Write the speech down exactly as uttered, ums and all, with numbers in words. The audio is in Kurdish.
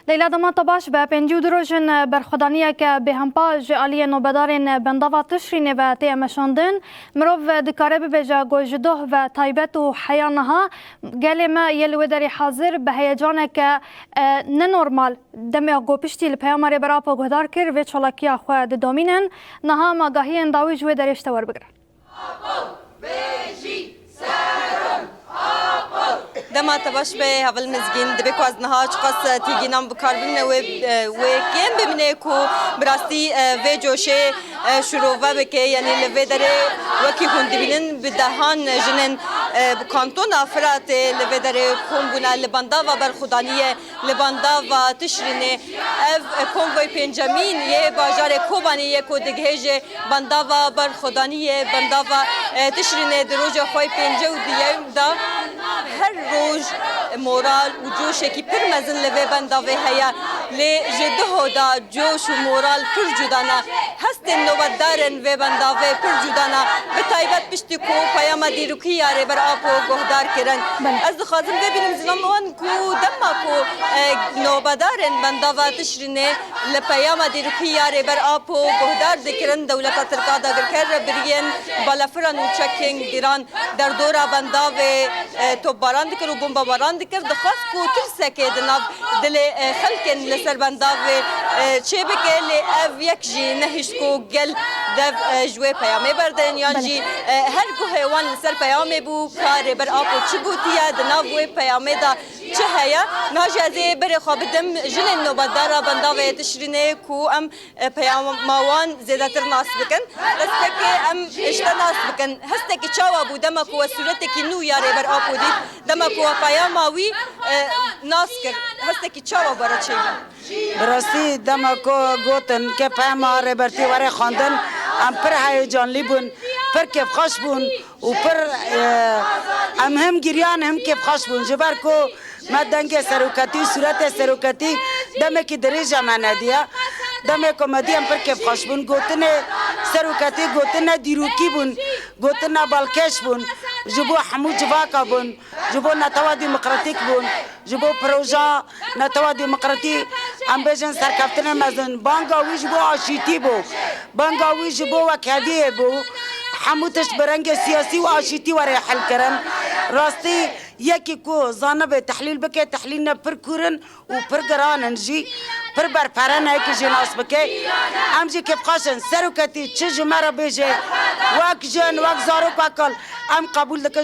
Leyla, dema te baş be. Pêncî û du roj in berxwedaniyeke bêhempa ji aliyê nobedarên bendava Tişrînê ve tê meşandin. Mirov dikare bibêje ku ji doh ve taybet û heya niha gelê me yê li wê derê hazir bi heyecaneke, e, nenormal, demê ku piştî li peyama Rêber Apo guhdar kir, vê çalakiya xwe didomînin. Niha em agahiyên dawî ji wê derê ji te werbigirin. Dema te baş be, Heval Mizgîn. Dibê ku ez niha çiqas tîgînan bi kar bimîne, wê, e, wê kêm bimîne ku bi rastî, e, vê coşê, e, şirove bike. Yanî li vê derê wekî hûn dibînin bi dehan jinên, e, bi kantona Firatê li vê derê kom bûne li bendava berxwedaniyê. Li bendava Tişrînê ev konvoy pêncemîn yê bajarê Kobanê ye ku digihêje bendava berxwedaniyê, bendava, e, Tişrînê di roja xwe yê pêncî û duyem de her roj moral û coşekî pir mezin li vê bendavê heye. Lê ji duho de coş û moral pir cuda ne. Hestên nobetdarên vê bendavê pir cuda ne. Bi taybet piştî ku peyama dîrokî ya Rêber Apo guhdar kirin. Belê. Ez dixwazim vê bînim zilam wan ku dema ku, e, nobedarên bendava Tişrînê li peyama dîrokî ya Rêber Apo guhdar dikirin, dewleta Tirk a dagirker biriyên balafiran û çekên giran derdora bendavê, e, topbaran dikir û bombebaran dikir, dixwest ku tirsekê di nav dilê, e, xelkên li ser bendavê, e, çêbike, lê ev yek jî nehişt ku gel dev, e, ji wê peyamê berdin, yan Belê. jî, e, her guhê wan li ser peyamê bû, ka Rêber Apo çi gotiye, di nav wê peyamê de çi heye. Niha jî ez ê berê xwe bidim jinên nobetdara bendavê Tişrînê ku em, e, peyama wan zêdetir nas bikin. Destpêkê em ji te nas bikin. Hestekî çawa bû dema ku we sûretekî nû ya Rêber Apo dît, dema ku we peyama wî, e, nas kir? Hestekî çawa we re çêbû? Bi rastî dema ku gotin ke peyama Rêbertî were xwendin, em pir heyecanlî bûn, pir kêfxweş bûn û pir, e, em him giriyan him kêfxweş bûn. Ji ber ku me dengê seroketî û sûretê seroketî demekî dirêj e me nediye. Demê ku me dî em pir kêfxweş bûn. Gotinê seroketî gotine dîrokî bûn, gotine balkêş bûn, ji bo hemû civaka bûn, ji bo netewa demokratîk bûn, ji bo proja netewa demokratî, em bêjin serkeftinê mezin. Banga wî ji bo aşîtî bû. Banga wî ji bo wekheviyê bû. Hemû tişt bi rengê siyasî û aşîtî were hel kirin. Rastî yekî ku zanibe tehlîl bike, tehlîlne pir kûr in û pir giran in jî, pir berfere ne yekî jê nas bike. Em jî kêfxweş in. Seroketî çi ji me re bêje, wek jin, wek zarok, wek kal, em qebûl dikin.